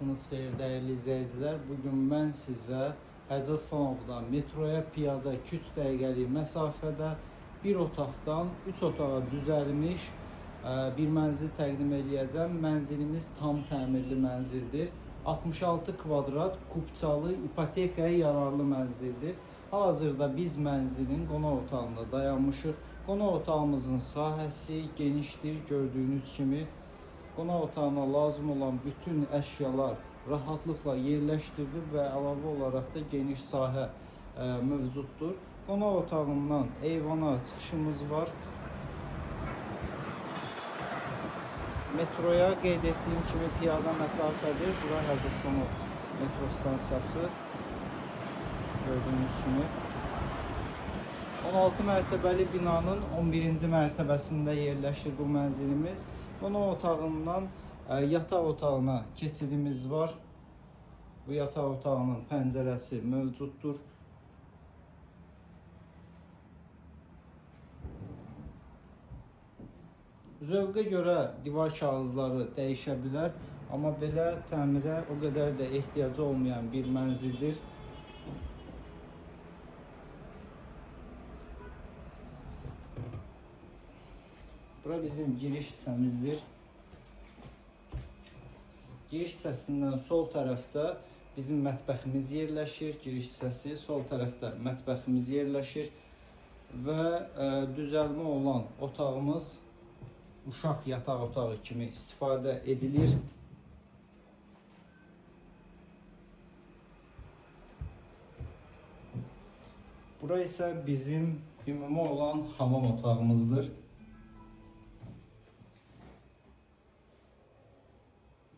vaxtınız xeyir dəyərli izləyicilər. Bugün mən sizə Həzəsanovda metroya piyada 2-3 dəqiqəlik məsafədə bir otaqdan 3 otağa düzəlmiş bir mənzil təqdim eləyəcəm. Mənzilimiz tam təmirli mənzildir. 66 kvadrat kupçalı ipotekaya yararlı mənzildir. Hal-hazırda biz mənzilin qonaq otağında dayanmışıq. Qonaq otağımızın sahəsi genişdir, gördüyünüz kimi. Qonaq otağına lazım olan bütün əşyalar rahatlıqla yerləşdirilib və əlavə olaraq da geniş sahə mövcuddur. Qonaq otağından eyvana çıxışımız var. Metroya qeyd etdiyim kimi piyada məsafədir. Bura Həzəsonov metro stansiyası. Gördüyünüz kimi. 16 mərtəbəli binanın 11-ci mərtəbəsində yerləşir bu mənzilimiz. Qonaq otağından yataq otağına keçidimiz var. Bu yataq otağının pəncərəsi mövcuddur. Zövqə görə divar kağızları dəyişə bilər, amma belə təmirə o qədər də ehtiyacı olmayan bir mənzildir. Bura bizim giriş hissəmizdir. Giriş hissəsindən sol tərəfdə bizim mətbəximiz yerləşir. Giriş hissəsi sol tərəfdə mətbəximiz yerləşir və düzəlmə olan otağımız uşaq yataq otağı kimi istifadə edilir. Bura isə bizim ümumi olan hamam otağımızdır.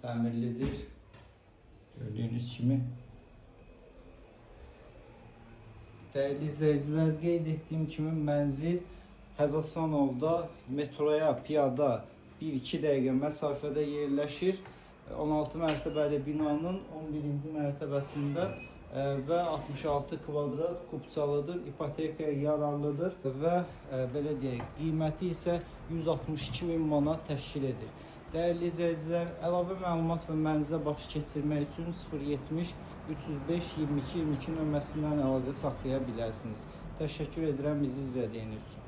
Təmirlidir. Gördüyünüz kimi. Dəyərli izləyicilər, qeyd etdiyim kimi mənzil Həzəsanovda metroya piyada 1-2 dəqiqə məsafədə yerləşir. 16 mərtəbəli binanın 11-ci mərtəbəsində və 66 kvadrat kupçalıdır, ipotekaya yararlıdır və belə deyək, qiyməti isə 162 min manat təşkil edir. Dəyərli izləyicilər, əlavə məlumat və mənzilə baş keçirmək üçün 070 305 22 22 nömrəsindən əlaqə saxlaya bilərsiniz. Təşəkkür edirəm bizi izlədiyiniz üçün.